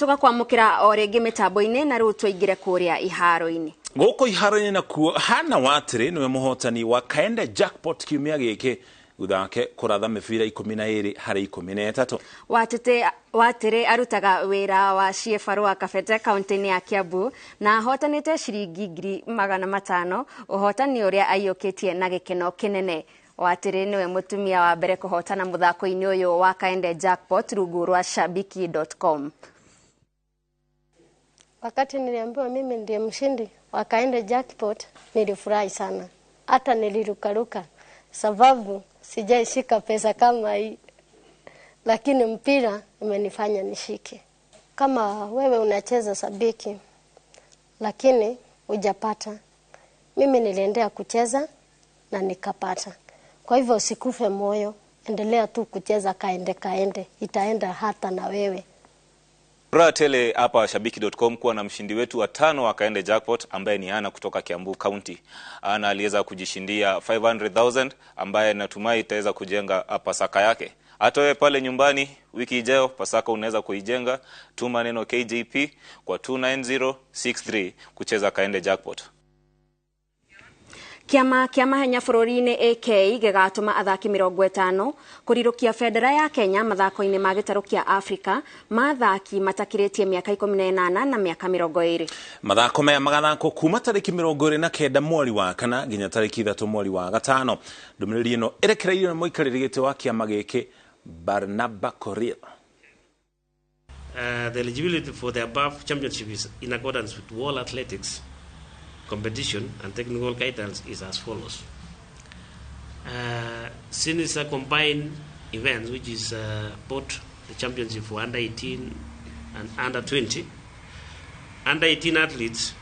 Tugakwamukira o ringi mitambo-ini na riu twaingire kuria iharo-ini. Gũkũ iharo-inĩ nakuo Hana Watĩrĩ nĩwe mũhotani wa Kaende Jackpot kiumia gĩkĩ thutha wake kũratha mĩbira 12 harĩ 13. Watĩrĩ arutaga wĩra wa ciĩbarũa Kabete kaunti-inĩ ya Kiambu na ahotanĩte ciringi 500,000 ũhotani ũrĩa aiyũkĩtie na gĩkeno kĩnene. Watĩrĩ nĩwe mũtumia wa mbere kũhotana mũthako-inĩ ũyũ wa Kaende Jackpot rungu rwa shabiki.com. Wakati niliambiwa mimi ndiye mshindi wa Kaende Jackpot nilifurahi sana, hata nilirukaruka sababu sijaishika pesa kama hii, lakini mpira imenifanya nishike. Kama wewe unacheza sabiki lakini hujapata, mimi niliendea kucheza na nikapata. Kwa hivyo usikufe moyo, endelea tu kucheza Kaende Kaende, itaenda hata na wewe. Furaha tele hapa shabiki.com kuwa na mshindi wetu wa 5 wa Kaende Jackpot ambaye ni Ana kutoka Kiambu County. Ana aliweza kujishindia 500,000 ambaye natumai itaweza kujenga Pasaka yake. Hata wewe pale nyumbani wiki ijayo Pasaka unaweza kuijenga. Tuma neno KJP kwa 29063 kucheza Kaende Jackpot. Kiama kia mahenya bũrũri-inĩ AK gĩgatũma athaki 50 kũrirũkia bendera ya Kenya mathako-inĩ ma gĩtarũ kĩa Afrika ma athaki matakĩrĩtie mĩaka 18 na mĩaka 20. Mathako maya magathakwo kuma tarĩki 29 mweri wa kana nginya tarĩki 3 mweri wa gatano. Ndũmĩrĩri ĩno ĩrekereirio nĩ mũikarĩri gĩtĩ wa kĩama gĩkĩ Barnaba Korir. The eligibility for the above championship is in accordance with World Athletics competition and technical guidance is as follows. Since it's a combined event, which is both the championship for under 18 and under 20, under 18 athletes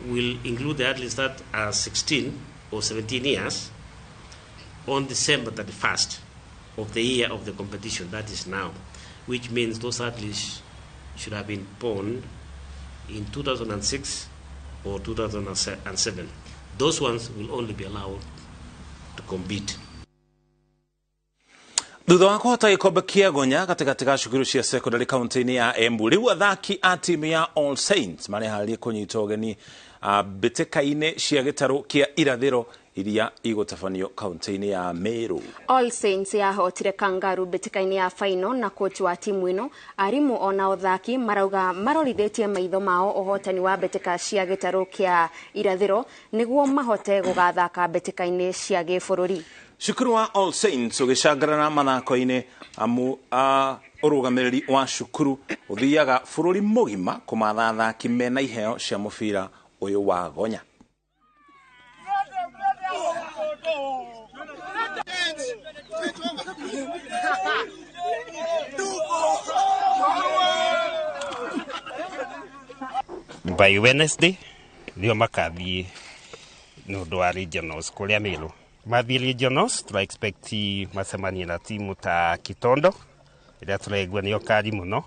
will include the athletes that are 16 or 17 years on December 31st of the year of the competition, that is now, which means those athletes should have been born in 2006 or 2007. Those ones will only be allowed to compete. Thutha wa kũhota gĩkombe kĩa Gonya gatagatĩ ga cukuru cia secondary kaunti-inĩ ya Embu, rĩu athaki a timu ya All Saints mareharĩria kũnyita ũgeni mbĩtĩka-inĩ cia gĩtarũ kĩa irathĩro iria igũtabanio kaunti-inĩ ya Meru. All Saints yahotire Kangaru mbĩtĩka-inĩ ya final na coach wa timu ĩno arimũ ona athaki marauga marorithĩtie maitho mao ũhotani wa mbĩtĩka cia gĩtarũ kĩa irathĩro nĩguo mahote gũgathaka mbĩtĩka-inĩ cia gĩbũrũri. Cukuru wa All Saints ũgĩcangarara mathako-inĩ amu ũrũgamĩrĩri wa cukuru ũthiaga bũrũri mũgima kũmatha athaki mena iheo cia mũbira ũyũ wa Gonya. By Wednesday ndio makathi nĩ ũndũ wa regionals kũrĩa Meru. Mathiĩ regionals tũra expect macemanie na timu ta Kitondo ĩrĩa tũraigua nĩyo kari mũno,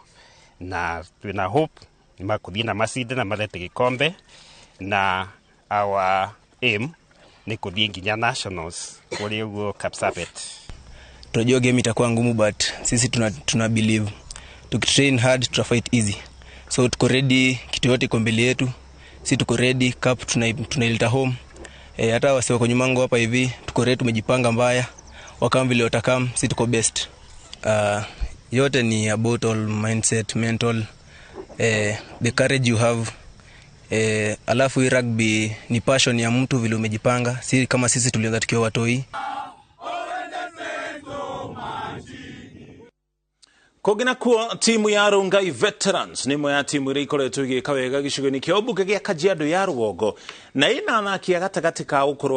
na twĩna hope nĩ makũthiĩ na macinde na marete gĩkombe, na our aim nĩ kũthiĩ nginya nationals kũrĩa ũguo Kapsabet. Tunajua game itakuwa ngumu, but sisi tuna believe tukitrain hard tutafight easy. So tuko ready, kitu yote iko mbele yetu. Si tuko ready, cup tunaileta home. Hata wasi wako nyumangu hapa hivi, tuko ready, tumejipanga mbaya. Wakam vile watakam, si tuko best. Yote ni about all mindset, mental, the courage you have. Alafu hii rugby ni passion ya mtu vile umejipanga. Si kama sisi tulianza tukiwa watoi. Kũngĩ nakuo timu ya Rongai Veterans nĩ ĩmwe ya timu iria ikoretwo igĩka wega gĩcigo-inĩ kĩa ũmbunge gĩa Kajiado ya Rũgongo na ĩna athaki a gatagatĩ ka ũkũrũ